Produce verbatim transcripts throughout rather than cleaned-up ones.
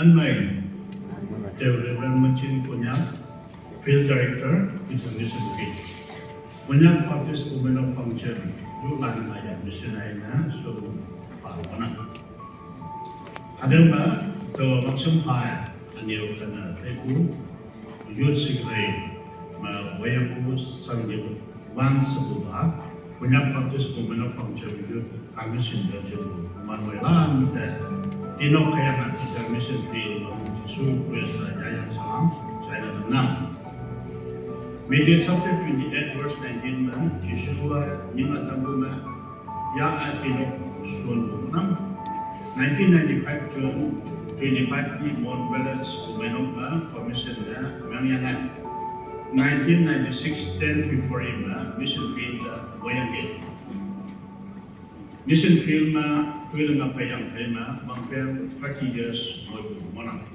Anmei, Reverend Machin Konyak, Field Director, Peter Mission Field. Konyak Baptist Women of Pangcheng, youth line ngaya mission ai na, so, pa wana. Hadeng ba, to maksum pa, aniu kana teku, youth secretary, ma wayaku sangyeu, wan sebuba, Konyak Baptist Women of Pangcheng youth, kami sin da jeu, man wai lam te, tinok kaya kan kita mission field, Jisu Krista jayang salam, saya nam. Matthew chapter twenty-eight verse nineteen na, Jisu wa, nyinga tambu na, ya a tinok sun nam. Nineteen ninety-five June twenty-five ni Mon Village Kumenok na commission na ngang yang. Nineteen ninety-six ten February na mission field na wayang ke. Mission field na tuilang apa yang kaya na bang thirty years mo monang.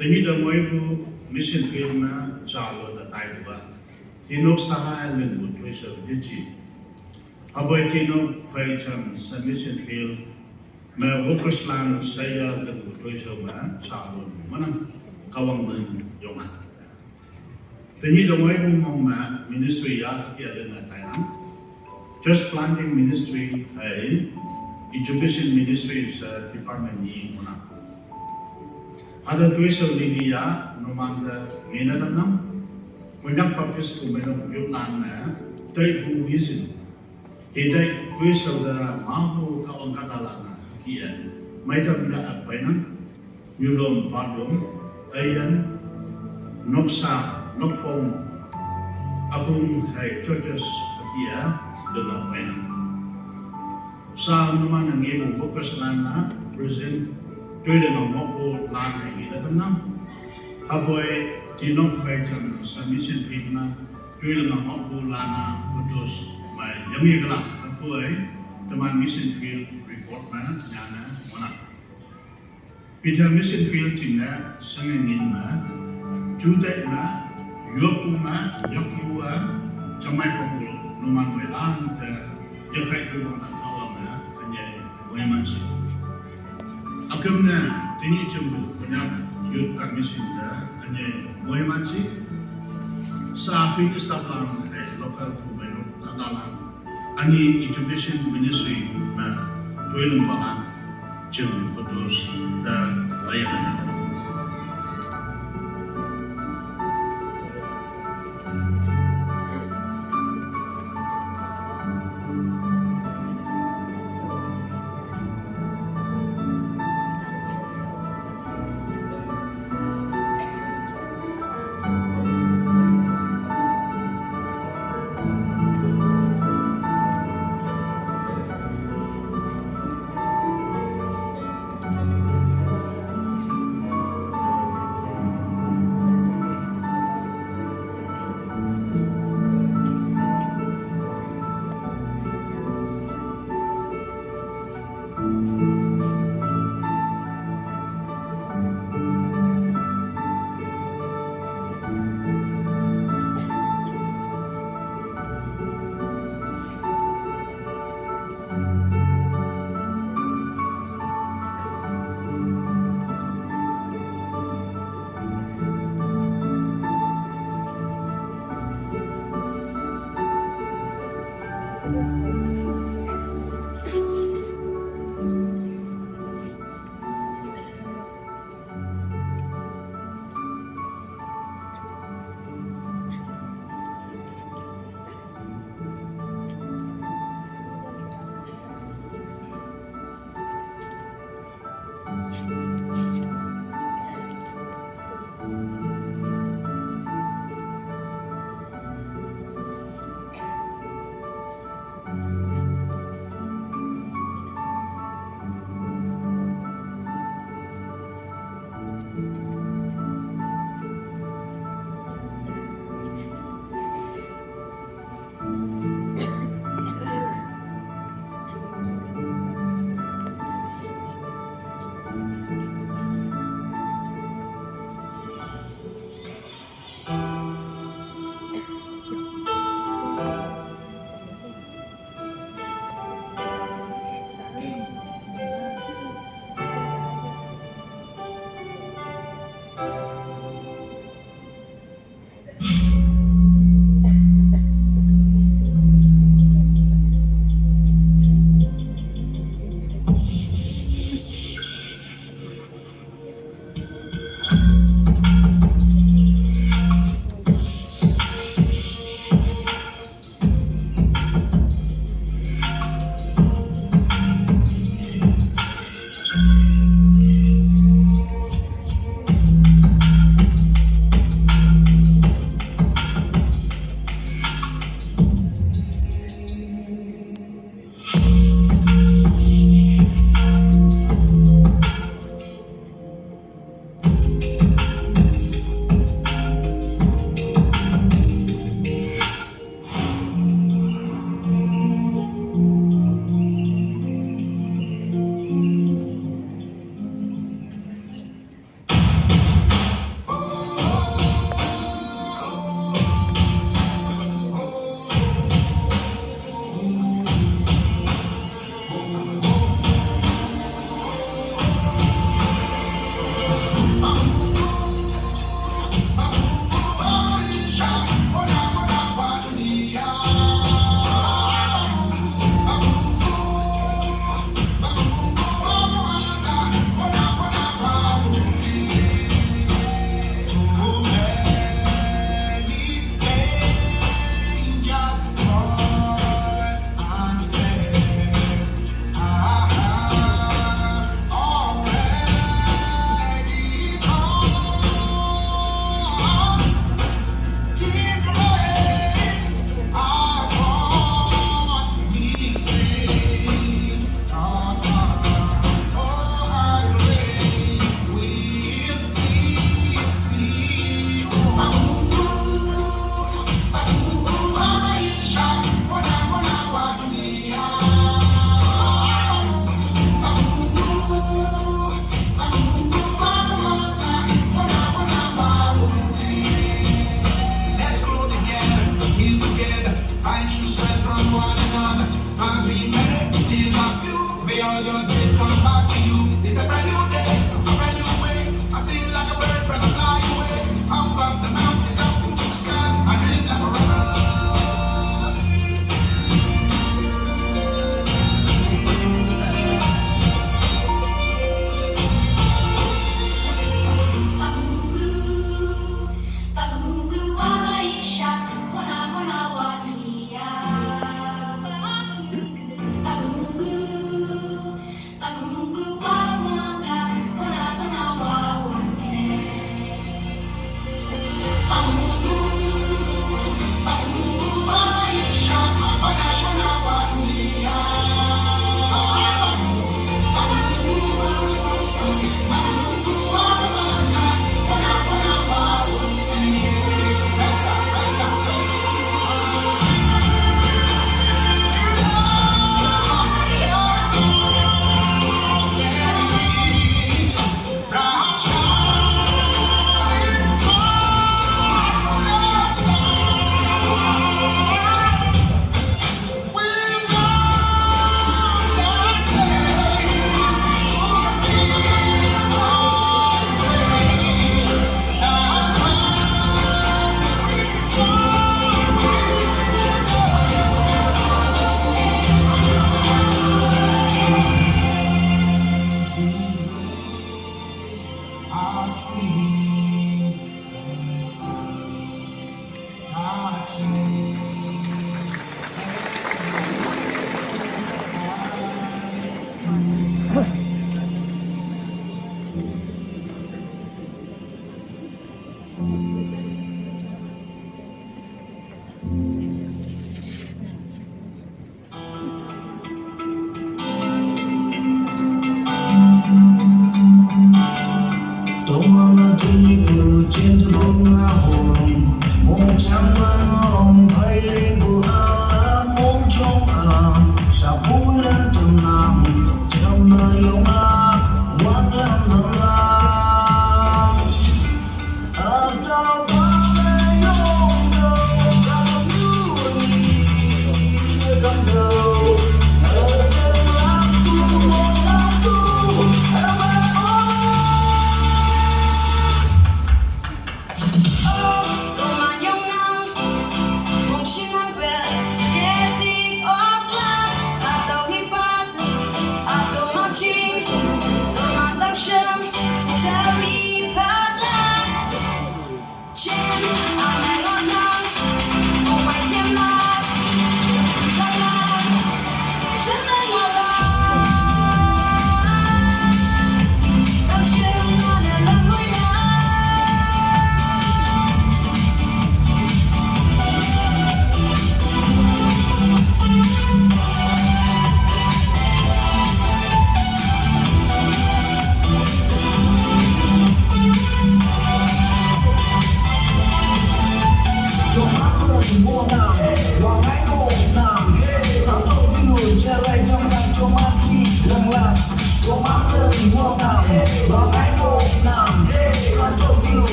Temi da mo mission field na chalo da tai ba. Tinok sahai len bu tuisa dichi. Aboi tinok fai cham sa mission field. Ma workers lan saya len bu tuisa ma chalo mana kawang men yonga. Temi da mo bu mong ma ministry ya kia len na tai lang. Church planting ministry hai education ministry sa department ni mona. Ada tuisa lili ya numang da ngena tanam. Konyak Baptist Kumenok youth line na tai bu vision. Hidai tuisa da mahu kawang kata lana kia. Mai tam da apai na. Yulom padom ayan noksa nokfong akung hai churches akia da apai na. Sa numang ngi bu workers lana present tuida ngok bu lana ngi da tanam. Haboi tinok bai jam sa mission field na tuida ngok bu lana putus mai yami kala haboi teman mission field report na nyana mana. Peter mission field ching na sangin ngin na jutai na yoku na yoku a chamai ko numang wai lang da yakai ku na kawa na anya wai mansi. Akum na tini chumbu Konyak youth commission da anya wai mansi. Sa fin staff lang hai local ku mai lo kata lang. Ani education ministry na tuilang bala jeng putus da layan.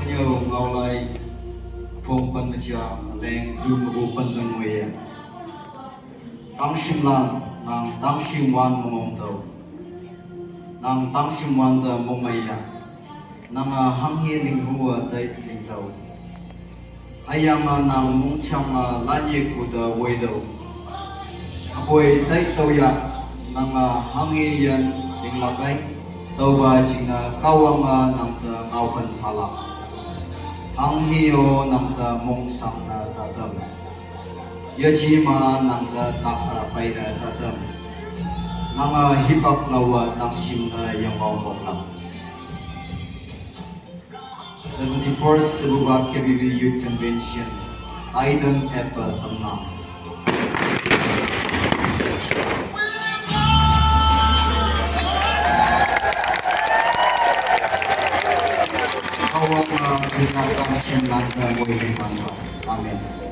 Khonyo ngau lai, phong pan macha, leng tu mabu pan tang wei ya. Tang shim lan, nang tang shim wan mong tau. Nang tang shim wan ta mong mai ya. Nang a hang hi ling hu a tai ling tau. Ayang a nang mung chang a lan ye ku ta wei tau. Aboi tai tau ya, nang a hang hi yan ling lak ai. Tau ba jing na kau ang a nang ta ngau pan pha lak. Hang hi o nang ta mong sang na ta tam. Ya ji ma nang ta tak a pai na ta tam. Nang a hipak ngau a tang shim na yang ngau mong lak. Seventy-first Sabuga K B B B Youth Convention, Titan Pepper Tamnang. Kawang na pinatang simlan na mo. Amen.